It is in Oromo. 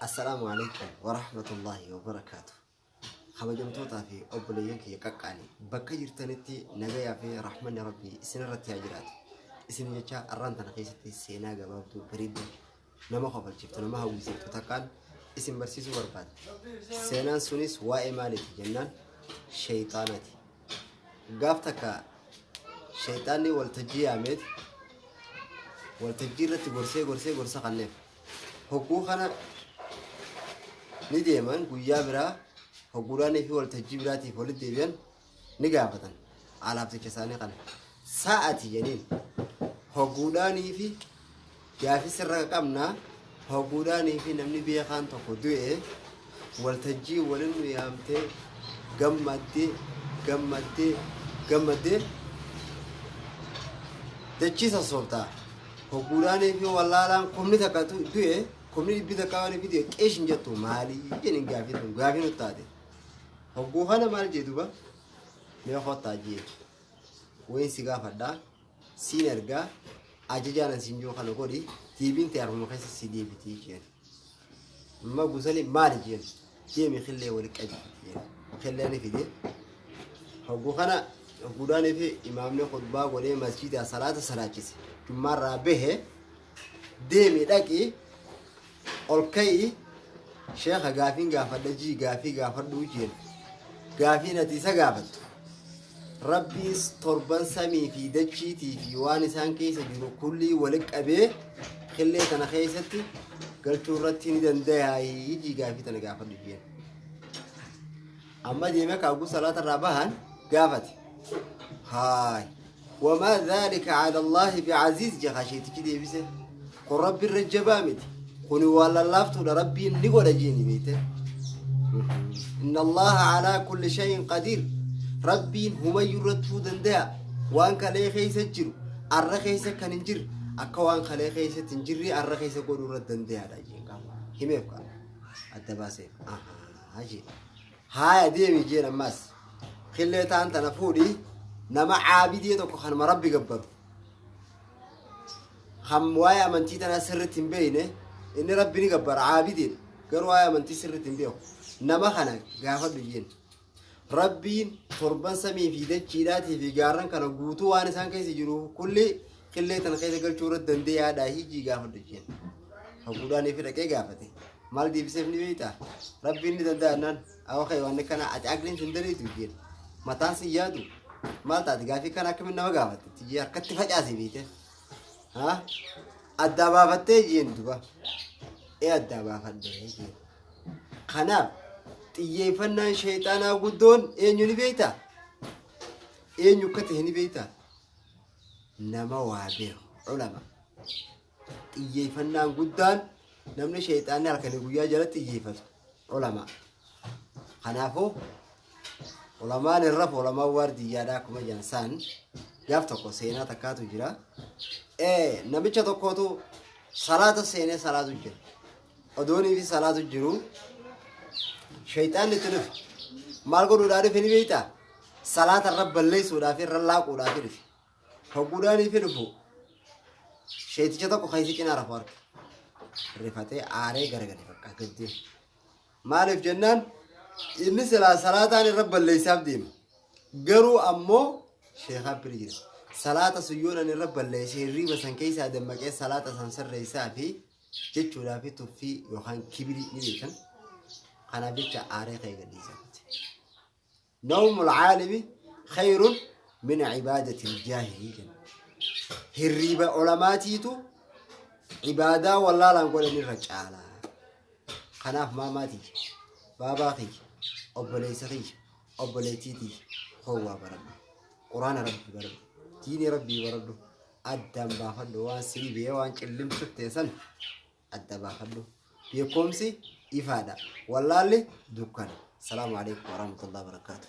Assalaamu alaikum warahmatullaahi wabarakaatu. Kabajamtootaa fi obboleeyyan kiyya qaqqaalii bakka jirtanitti nagayaa fi rahmanni rabbii isinirratti haa jiraatu. Isin jecha arraan tana keessatti seenaa gabaabduu bareedduu nama kofalchiiftu nama hawwisiiftu takkaan isin barsiisuu barbaada. Seenaan sunis waa'ee maaliiti jennaan sheeyxaanaati. Gaaf takka sheeyxaanni waltajjii yaameet waltajjii irratti gorsee gorsee gorsa kanneef. Hogguu kana ni deeman guyyaa biraa hogguudhaanii fi waltajjii biraatiif walitti deebi'an ni gaafatan alaabticha isaanii kana. Sa'ati jeniin hogguudhaanii fi gaafii sirra qabna hogguudhaanii fi namni beekaan tokko du'e waltajjii waliin nu yaamtee gammaddee gammaddee gammaddee dachii sossoobtaa. Hogguudhaanii fi wallaalaan kumni takka du'e kumni dhibbi takka waan fi du'e qeesh hin jettu maalii jedhin gaafii tun gaafii nutti taate. Hogguu kana maal jee duba mee kottaa jee wayin si gaafadhaa siin ergaa ajajaan an siin jiru kana godhi deebiin ta'e harmuma keessa si deebitii jeen. Amma gusani maali jeen deemi killee wali qabi jeen killee ni fide. Hogguu kana hogguudhaanii fi imaamni khutbaa godhee masjiidaa salaata salaachise. Jummaarraa bahe deemi dhaqi ol ka'i sheekha gaafiin gaafadha jii gaafii gaafadhuu jeen. Gaafiin ati isa gaafattu. Rabbiin torban samii fi dachiitii fi waan isaan keessa jiru kullii wali qabee qillee tana keessatti galchuu irratti ni danda'a jii gaafii tana gaafadhu jeen. Amma deemee kaaguu salaata irraa bahan gaafate. Haay. Wamaa dhaalika cala Allaahi bicaziiz jedha kasheetichi deebise. Kun rabbi irra jabaa miti. Kuni waan lallaaftuudha rabbiin ni godha jeeni beekte. Inna Allaha calaa kulli shay'in qadiir. Rabbiin humayyuu irrattuu danda'a. Waan kalee keessa jiru arra keessa kan hin jirre akka waan kalee keessatti hin jirre arra keessa godhuu irra danda'aadha jeen qaama. Himeef qaama. Adda baaseef. Ahaa jeen. Haaya deemi jeen ammas. Killee taan tana fuudhi nama caabidee tokko kanuma rabbi gabbaru. Kan waa'ee amantii tanaa sirriitti hin beekne inni rabbi ni gabbara caabideedha. Garuu waa'ee amantii sirriitti hin beeku. Nama kana gaafadhu jeen. Rabbiin torban samii fi dachiidhaatii fi gaarran kana guutuu waan isaan keessa jiru kulli qillee tana keessa galchuu irratti dandeeyaadha hijii gaafadhu jeen. Haguudhaan fi dhaqee gaafate. Maal deebiseef ni beektaa? Rabbiin ni danda'a naan. Awwa kee waan kana ati aqliin sin daleetu jeen. Mataan sin yaadu. Maal taate gaafii kana akkamiin nama gaafatte? Tiyyi harkatti facaase beekte. Haa? Addaa baafattee jeen duba. Ee addaa baafadhee jeen. Kanaaf xiyyeeffannaan sheexaanaa guddoon eenyu ni beektaa? Eenyu akka ta'e ni beektaa? Nama waa beeku ulama. Xiyyeeffannaan guddaan namni sheexaanni halkanii guyyaa jala xiyyeeffatu ulama. Kanaafuu ulamaan hin rafu ulamaan waardiyyaadha akkuma jedhan saan gaaf tokko seenaa takkaatu jira. Namicha tokkotu salaata seenee salaatu jira. Odoonii fi salaatu jiru sheexaanni itti dhufe. Maal godhuudhaa dhufe ni beektaa? Salaata irra balleessuudhaaf irra laaquudhaaf dhufe. Hogguudhaanii fi dhufu sheeticha tokko keessa cinaa rafu arge. Rifatee aaree garagale bakka gaddee. Maaliif jennaan inni silaa salaataan irra balleessaaf deema. Garuu ammoo sheekaa bira jira. Salaata sun yoon ani irra balleesse hirriiba san keessaa dammaqee salaata san sirreessaa fi jechuudhaa fi tuffii yookaan kibirii ni beekan. Kanaaf jecha aaree ka'ee gadhiisa. Nawmul caalimi khayrun min cibaadatil jaahilii jenna. Hirriiba olamaatiitu ibaadaa wallaalaan godhan irra caala. Kanaaf maamaa tiyya, baabaa kiyya, obboleessa kiyya, obboleettii tiyya howwaa baradhu. Quraana rabbii baradhu. Diinii rabbii baradhu. Addaan baafadhu waan si dhibee waan cillimsu teessan adda baafadhu. Beekumsi ifaadha. Wallaalli dukkana. Salaamu alaikum warahmatullahi wabarakatuh.